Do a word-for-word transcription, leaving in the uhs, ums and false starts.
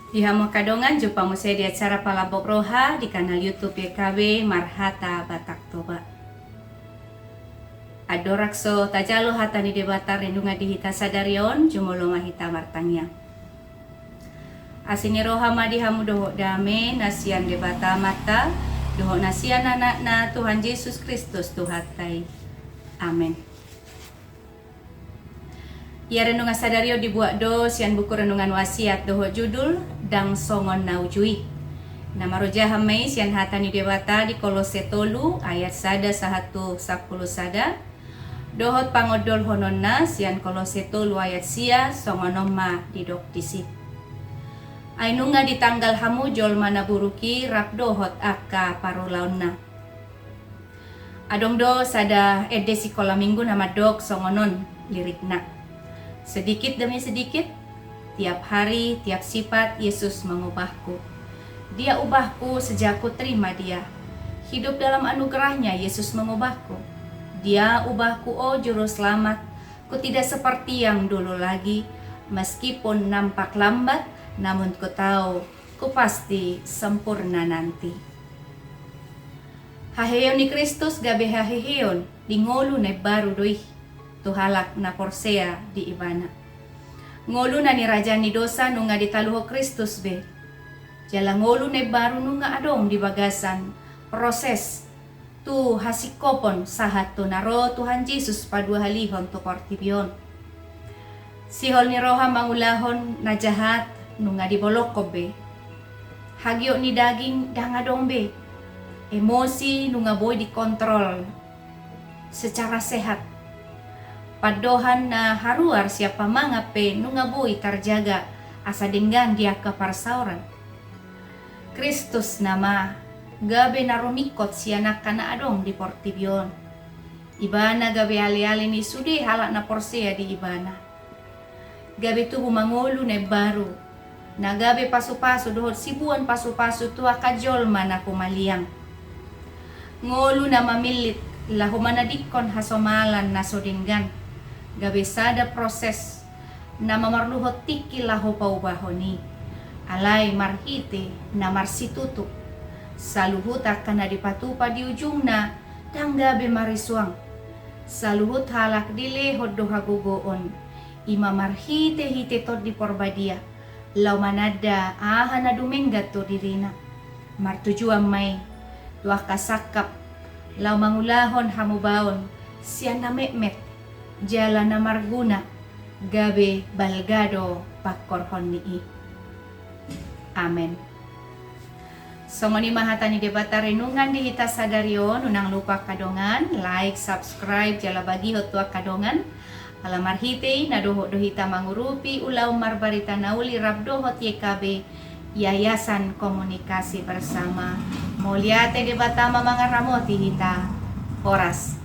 Di hamu angka dongan, jumpa muse di acara Palambok Roha di kanal YouTube Y K B Marhata Batak Toba. Andorang so tajalo hata ni Debata renungan di hita sadari on, jumolo ma hita martangiang. Asi ni roha ma di hamu dohot dame na sian Debata Amanta, dohot na sian Anakna Tuhan Jesus Kristus Tuhanta i. Amen. Ia renungan sadari on dibuat do sian buku renungan Wasiat dohot judul Ndang Songon Na Uju i. Na marojahan ma i sian hata ni Debata di Kolose tolu ayat sada sahat tu sampulu sada, dohot pangondolhononna sian Kolose tolu ayat sia, songon on ma didok disi. Ai nunga ditanggal hamu jolma na buruk i rap dohot angka parulaonna. Adong do sada ende sikola minggu na mandok songon on lirikna. Sedikit demi sedikit, tiap hari, tiap sifat, Yesus mengubahku. Dia ubahku sejak ku terima Dia. Hidup dalam anugerahnya, Yesus mengubahku. Dia ubahku, oh Juru Selamat. Ku tidak seperti yang dulu lagi. Meskipun nampak lambat, namun ku tahu, ku pasti sempurna nanti. Haheheon ni Kristus gabe haheheon di ngolu na imbaru do i tu halak na porsea di Ibana. Ngolu na niraja ni dosa nunga ditaluhon Kristus be. Jala ngolu na imbaru nunga adong di bagasan proses tu hasingkopon sahat tu na ro Tuhan Jesus paduahalihon tu portibi on. Sihol ni roha mangulahon na jahat nunga dibolongkon be. Hagiot ni daging ndang adong be. Emosi nunga boi dikontrol secara sehat. Pandohan na haruar sian pamangan pe nunga boi tarjaga asa denggan di angka parsaoran. Kristus nama gabe na rumingkot sian angka na adong di portibi on. Ibana gabe aleale ni sude halak na porsea di Ibana. Gabe tubu ma ngolu na imbaru, na gabe pasupasu dohot sibuan pasupasu tu angka jolma na humaliang. Ngolu na mamillit laho manadingkon hasomalan na so denggan, gabe sada proses na mamarluhon tingki laho paubahon i. Alai marhite na marsitutu, saluhut angka na dipatupa di ujungna ndang gabe marisuang. Saluhut halak dilehon do hagogoon, i ma marhitehite Tondi Porbadia, laho mananda aha na dumenggan tu dirina. Martujuan ma i tu angka sangkap laho mangulahon hamubaon sian na metmet jala na marguna, gabe balga do pangkorhon ni i. Amen. Songon i ma hata ni Debata renungan di hita sadari on. Unang lupa angka dongan, like, subscribe jala bagihon tu angka dongan. Ala marhite i na dohot do hita mangurupi ulaon marbarita na uli rap dohot Y K B, Yayasan Komunikasi Bersama. Mauliate, Debata ma mangaramoti hita. Horas.